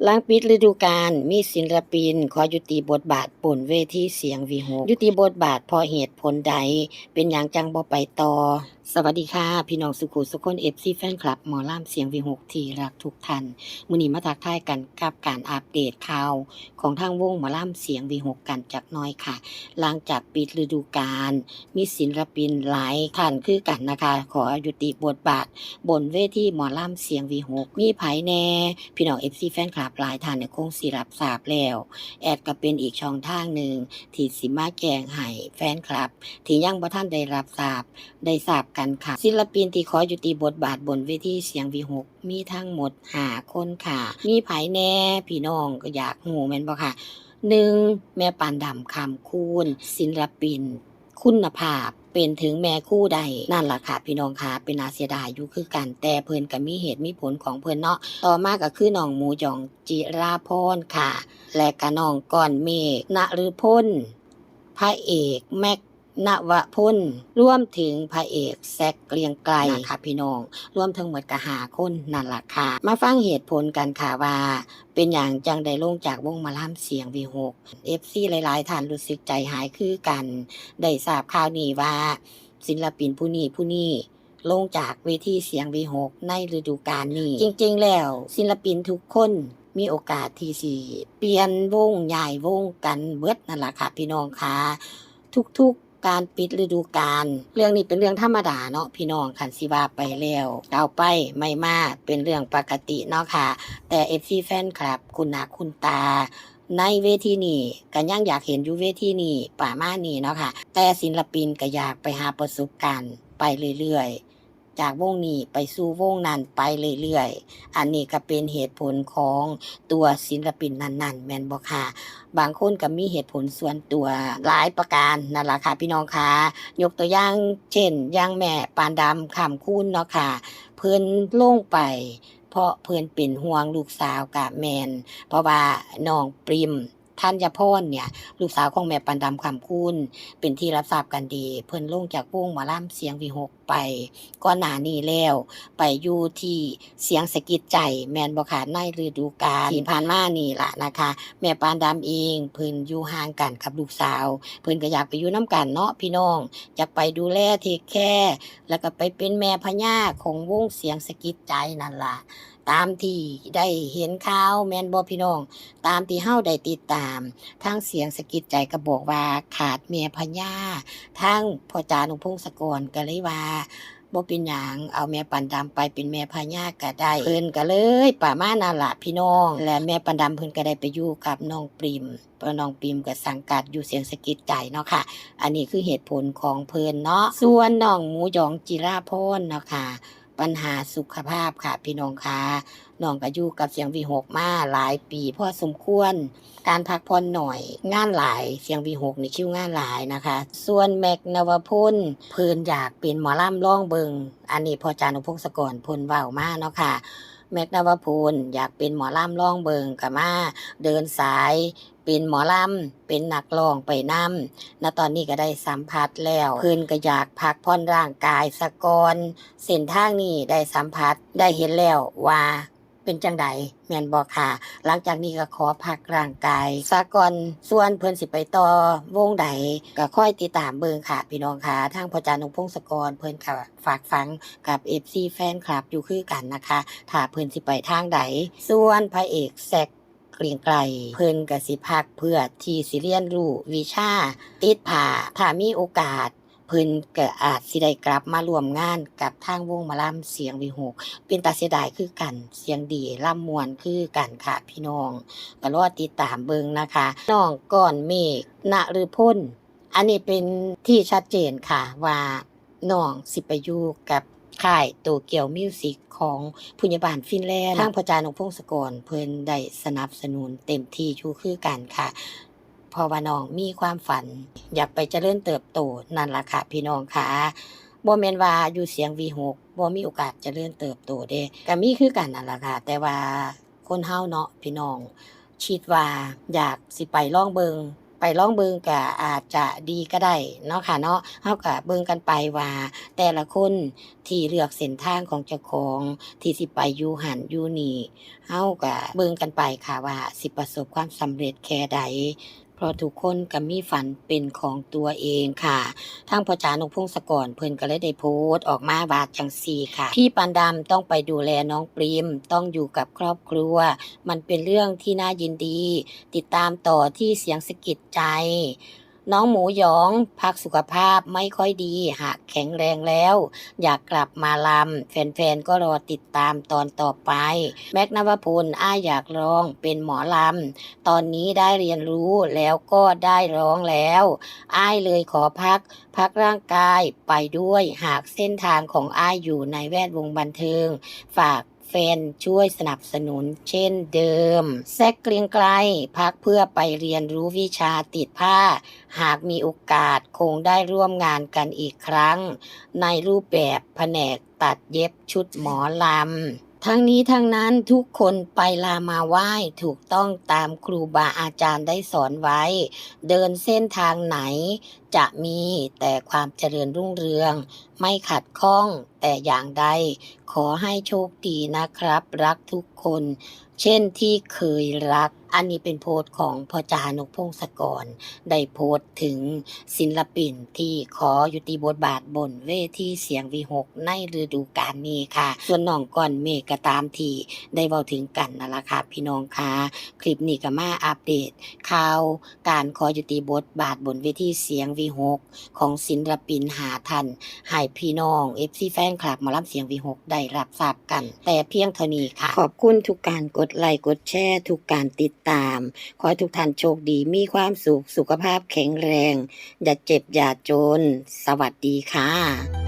ຫຼັງປິດລະດູການ, ມີສິນລະປິນຂໍຍຸຕິບົດບາດບົນເວທີສຽງວິຫົກ. ຍຸຕິບົດບາດເພາະເຫດຜົນໃດ? ເປັນຫຍັງຈັ່ງບໍ່ໄປຕໍ່? ສະຫວັດດີຄ່ະ ພີ່ນ້ອງສຸຂູສຸຄົນ ເອັຟຊີ ແຟນຄລັບໝໍລຳສຽງວິຫົກທີ່ຮັກທຸກທ່ານ. ມື້ນີ້ມາທັກທາຍກັນກັບການອັບເດດຂ່າວຂອງທາງວົງໝໍລຳສຽງວິຫົກກັນຈັກໜ້ອຍຄ່ະ. ຫຼັງຈາກປິດລະດູການ, ມີສິນລະປິນຫຼາຍທ່ານຄືກັນນະຄະ ຂໍຍຸຕິບົດບາດບົນເວທີໝໍລຳສຽງວິຫົກ. ມີໃຜແດ່? ພີ່ນ້ອງເອັຟຊີແຟນຄລັບຫຼາຍທ່ານນີ້ຄົງຊິຮັບຊາບແລ້ວ. ແອດກໍເປັນອີກຊ່ອງທາງໜຶ່ງທີ່ຊິມາແຈ້ງໃຫ້ແຟນຄລັບທີ່ຍັງບໍ່ທັນໄດ້ຮັບຊາບ ໄດ້ຊາບກັນຄ່ະ. ສິນລະປິນທີ່ຂໍຍຸຕິບົດບາດບົນເວທີສຽງວິຫົກ ມີທັງໝົດຫ້າຄົນຄ່ະ. ມີໃຜແດ່? ພີ່ນ້ອງກໍຢາກຮູ້ແມ່ນບໍ່ຄະ? ໜຶ່ງ ແມ່ປານດຳ ຄຳຄູນ, ສິນລະປິນຄຸນນະພາບ ເປັນເຖິງແມ່ຄູໄດ້ ນັ້ນລະຄ່ະ ພີ່ນ້ອງຄ່ະ. ເປັນໜ້າເສຍດາຍຢູ່ຄືກັນ, ແຕ່ເພິ່ນກໍມີເຫດມີຜົນຂອງເພິ່ນເນາະ. ຕໍ່ມາກໍຄືນ້ອງໝູຢອງ ຈິລາພອນຄ່ະ ແລະກະນ້ອງກ້ອນເມກ ນະລືພົນ, ພະເອກ ແມັກ ນະວະພົນ, ລວມເຖິງພະເອກ ແຊັກ ກລຽງໄກ ນະຄະ ພີ່ນ້ອງ. ລວມທັງໝົດກະຫ້າຄົນນັ້ນລະຄ່ະ. ມາຟັງເຫດຜົນກັນຄ່ະວ່າ ເປັນຫຍັງຈັ່ງໄດ້ລົງຈາກວົງໝໍລຳສຽງວິຫົກ. ເອັຟຊີຫຼາຍໆທ່ານຮູ້ສຶກໃຈຫາຍຄືກັນ ໄດ້ຊາບຂ່າວນີ້ວ່າ ສິນລະປິນຜູ້ນີ້ຜູ້ນີ້ລົງຈາກເວທີສຽງວິຫົກໃນລະດູການນີ້. ຈິງໆແລ້ວ ສິນລະປິນທຸກຄົນມີໂອກາດທີ່ຊິປ່ຽນວົງ ຍ້າຍວົງກັນເບິດນັ້ນລະຄ່ະ ພີ່ນ້ອງຄ່ະ. ທຸກໆ ການປິດລະດູການ ເລື່ອງນີ້ເປັນເລື່ອງທຳມະດາເນາະ ພີ່ນ້ອງ, ຄັນຊິວ່າໄປແລ້ວ ເກົ່າໄປໃໝ່ມາ ເປັນເລື່ອງປົກກະຕິເນາະຄ່ະ. ແຕ່ເອັຟຊີແຟນຄລັບຄຸ້ນໜ້າຄຸ້ນຕາໃນເວທີນີ້ ກໍຍັງຢາກເຫັນຢູ່ເວທີນີ້ປະມານນີ້ເນາະຄ່ະ. ແຕ່ສິນລະປິນກໍຢາກໄປຫາປະສົບການໄປເລື້ອຍໆ ຈາກວົງນີ້ໄປສູ່ວົງນັ້ນໄປເລື້ອຍໆ. ອັນນີ້ກໍເປັນເຫດຜົນຂອງຕົວສິນລະປິນນັ້ນໆ ແມ່ນບໍ່ຄະ? ບາງຄົນກໍມີເຫດຜົນສ່ວນຕົວຫຼາຍປະການນັ້ນລະຄ່ະ ພີ່ນ້ອງຄ່ະ. ຍົກຕົວຢ່າງເຊັ່ນ ຢ່າງແມ່ປານດຳ ຄຳຄູນເນາະຄ່ະ, ເພິ່ນລົງໄປເພາະເພິ່ນເປັນຫ່ວງລູກສາວກະແມ່ນ ເພາະວ່ານ້ອງປຣິມ ທັນຍະພອນເນີ້ຍ ລູກສາວຂອງແມ່ປານດຳ ຄຳຄູນ ເປັນທີ່ຮັບຊາບກັນດີ, ເພິ່ນລົງຈາກວົງໝໍລຳສຽງວິຫົກໄປກ່ອນໜ້ານີ້ແລ້ວ ໄປຢູ່ທີ່ສຽງສະກິດໃຈ ແມ່ນບໍ່ຄະ? ໃນລະດູການທີ່ຜ່ານມານີ້ລະນະຄະ. ແມ່ປານດຳເອງ ເພິ່ນຢູ່ຫ່າງກັນກັບລູກສາວ, ເພິ່ນກໍຢາກໄປຢູ່ນຳກັນເນາະ ພີ່ນ້ອງ, ຢາກໄປດູແລ ເທກແຄ ແລ້ວກໍໄປເປັນແມ່ພະຍາຂອງວົງສຽງສະກິດໃຈນັ້ນລະ. ຕາມທີ່ໄດ້ເຫັນຂ່າວແມ່ນບໍ່ພີ່ນ້ອງ? ຕາມທີ່ເຮົາໄດ້ຕິດຕາມ ທາງສຽງສະກິດໃຈກໍບອກວ່າຂາດແມ່ພະຍາ, ທາງພໍ່ຈານຸພົງສະກອນກໍເລີຍວ່າ ບໍ່ເປັນຫຍັງ ເອົາແມ່ປານດຳໄປເປັນແມ່ພະຍາກໍໄດ້. ເພິ່ນກໍເລີຍປະມານນັ້ນລະພີ່ນ້ອງ, ແລະແມ່ປານດຳເພິ່ນກໍໄດ້ໄປຢູ່ກັບນ້ອງປຣິມ, ເພາະນ້ອງປຣິມກໍສັງກັດຢູ່ສຽງສະກິດໃຈເນາະຄ່ະ. ອັນນີ້ຄືເຫດຜົນຂອງເພິ່ນເນາະ. ສ່ວນນ້ອງໝູຢອງ ຈິລາພອນເນາະຄ່ະ, ບັນຫາສຸຂະພາບຄ່ະ ພີ່ນ້ອງຄ່ະ. ນ້ອງກໍຢູ່ກັບສຽງວິຫົກມາຫຼາຍປີພໍສົມຄວນ, ການພັກຜ່ອນໜ້ອຍ, ງານຫຼາຍ, ສຽງວິຫົກນີ້ຄິວງານຫຼາຍນະຄະ. ສ່ວນແມັກ ນະວະພົນ ເພິ່ນຢາກເປັນໝໍລຳລອງເບິ່ງ, ອັນນີ້ພໍ່ຈານຸພົງສະກອນເພິ່ນເວົ້າມາເນາະຄ່ະ. ແມັກ ນະວະພົນ ຢາກເປັນໝໍລຳລອງເບິ່ງ, ກໍມາເດີນສາຍ ເປັນໝໍລຳ ເປັນນັກຮ້ອງໄປນຳ. ນະຕອນນີ້ກໍໄດ້ສຳຜັດແລ້ວ, ເພິ່ນກໍຢາກພັກຜ່ອນຮ່າງກາຍສາກ່ອນ. ເສັ້ນທາງນີ້ໄດ້ສຳຜັດ ໄດ້ເຫັນແລ້ວວ່າເປັນຈັ່ງໃດ ແມ່ນບໍ່ຄະ? ຫຼັງຈາກນີ້ກໍຂໍພັກຮ່າງກາຍສາກ່ອນ, ສ່ວນເພິ່ນຊິໄປຕໍ່ວົງໃດ ກໍຄອຍຕິດຕາມເບິ່ງຄ່ະ ພີ່ນ້ອງຄ່ະ. ທາງພໍ່ຈານຸພົງສະກອນ ເພິ່ນກໍຝາກຝັງກັບເອັຟຊີແຟນຄລັບຢູ່ຄືກັນນະຄະ ຖ້າເພິ່ນຊິໄປທາງໃດ. ສ່ວນພະເອກ ແຊັກ ເກລີຍງໄກ ເພິ່ນກໍຊິພັກເພື່ອທີ່ຊິຮຽນຮູ້ວິຊາຕິດຜ້າ. ຖ້າມີໂອກາດ ເພິ່ນກໍອາດຊິໄດ້ກັບມາຮ່ວມງານກັບທາງວົງໝໍລຳສຽງວິຫົກ. ເປັນຕາເສຍດາຍຄືກັນ, ສຽງດີລຳມ່ວນຄືກັນຄ່ະ ພີ່ນ້ອງ, ກໍລໍຕິດຕາມເບິ່ງນະຄະ. ນ້ອງກ້ອນເມກ ນະລືພົນ ອັນນີ້ເປັນທີ່ຊັດເຈນຄ່ະວ່າ ນ້ອງຊິໄປຢູ່ກັບຄ້າຍໂຕກຽວມິວສິກຂອງຜູ້ໃຫຍ່ບ້ານຟິນແລນ. ທາງພໍ່ຈານຸພົງສະກອນເພິ່ນໄດ້ສະໜັບສະໜູນເຕັມທີ່ຢູ່ຄືກັນຄ່ະ, ເພາະວ່ານ້ອງມີຄວາມຝັນຢາກໄປຈະເລີນເຕີບໂຕນັ້ນລະຄ່ະ ພີ່ນ້ອງຄ່ະ. ບໍ່ແມ່ນວ່າຢູ່ສຽງວິຫົກບໍ່ມີໂອກາດຈະເລີນເຕີບໂຕເດ້, ກໍມີຄືກັນນັ້ນລະຄ່ະ, ແຕ່ວ່າ ຄົນເຮົາເນາະ ພີ່ນ້ອງ, ຄິດວ່າຢາກຊິໄປລອງເບິ່ງ ໄປລອງເບິ່ງກໍອາດຈະດີກໍໄດ້ເນາະຄ່ະເນາະ. ເຮົາກໍເບິ່ງກັນໄປວ່າແຕ່ລະຄົນທີ່ເລືອກເສັ້ນທາງຂອງເຈົ້າຂອງ ທີ່ຊິໄປຢູ່ຫັ້ນຢູ່ນີ້ ເຮົາກໍເບິ່ງກັນໄປຄ່ະວ່າຊິປະສົບຄວາມສຳເລັດແຄ່ໃດ ເພາະທຸກຄົນກໍມີຝັນເປັນຂອງຕົວເອງຄ່ະ. ທາງພໍ່ຈານຸພົງສະກອນເພິ່ນກໍເລີຍໄດ້ໂພສອອກມາວ່າຈັ່ງຊີ້ຄ່ະ: ພີ່ປານດຳຕ້ອງໄປດູແລນ້ອງປຣິມ ຕ້ອງຢູ່ກັບຄອບຄົວ ມັນເປັນເລື່ອງທີ່ໜ້າຍິນດີ. ຕິດຕາມຕໍ່ທີ່ສຽງສະກິດໃຈ. ນ້ອງໝູຢອງ ພັກສຸຂະພາບໄມ່ຄ່ອຍດີ ຫາກແຂງແຮງແລ້ວ ຢາກກັບມາລຳ ແຟນໆກໍລໍຕິດຕາມຕອນຕໍ່ໄປ. ແມັກ ນະວະພົນ ອ້າຍຢາກລອງເປັນໝໍລຳ ຕອນນີ້ໄດ້ຮຽນຮູ້ແລ້ວກໍໄດ້ຮ້ອງແລ້ວ ອ້າຍເລີຍຂໍພັກ ພັກຮ່າງກາຍໄປດ້ວຍ ຫາກເສັ້ນທາງຂອງອ້າຍຢູ່ໃນແວດວົງບັນເທີງ ຝາກແຟນຊ່ວຍສະໜັບສະໜູນເຊັ່ນເດີມ. ແຊັກ ເກຣງໄກລ ພັກເພື່ອໄປຮຽນຮູ້ວິຊາຕິດຜ້າ ຫາກມີໂອກາດຄົງໄດ້ຮ່ວມງານກັນອີກຄັ້ງ ໃນຮູບແບບພະແນກຕັດເຢັບຊຸດໝໍລຳ. ທັງນີ້ທັງນັ້ນ ທຸກຄົນໄປລາມາໄຫວ້ ຖືກຕ້ອງຕາມຄູບາອາຈານໄດ້ສອນໄວ້ ເດີນເສັ້ນທາງໄຫນຈະມີແຕ່ຄວາມຈະເລີນຮຸ່ງເຮືອງ ໄມ່ຂັດຂ້ອງແຕ່ຢ່າງໃດ ຂໍໃຫ້ໂຊກດີນະຄັບ ລັກທຸກຄົນ ເຊັ່ນທີ່ເຄີຍລັກ. ອັນນີ້ເປັນໂພສຂອງພໍ່ຈານຸພົງສະກອນ ໄດ້ໂພສເຖິງສິນລະປິນທີ່ຂໍຍຸຕິບົດບາດບົນເວທີສຽງວີຫົກໃນລະດູການນີ້ຄ່ະ. ສ່ວນນ້ອງກ້ອນເມກກໍຕາມທີ່ໄດ້ເວົ້າເຖິງກັນນັ້ນລະຄ່ະພີ່ນ້ອງຄ່ະ. ຄລິບນີ້ກໍມາອັບເດດຂ່າວການຂໍຍຸຕິບົດບາດບົນເວທີສຽງວີຫົກ ຂອງສິນລະປິນຫ້າທ່ານ ໃຫ້ພີ່ນ້ອງເອັຟຊີແຟນຄລັບໝໍລຳສຽງວີຫົກໄດ້ຮັບຊາບກັນແຕ່ພຽງເທົ່ານີ້ຄ່ະ. ຂອບຄຸນທຸກການກົດໄລກົດແຊ ທຸກການຕິດຕາມ. ຂໍໃຫ້ທຸກທ່ານໂຊກດີ ມີຄວາມສຸກ ສຸຂະພາບແຂງແຮງ ຢ່າເຈັບຢ່າຈົນ. ສະຫວັດດີຄ່ະ.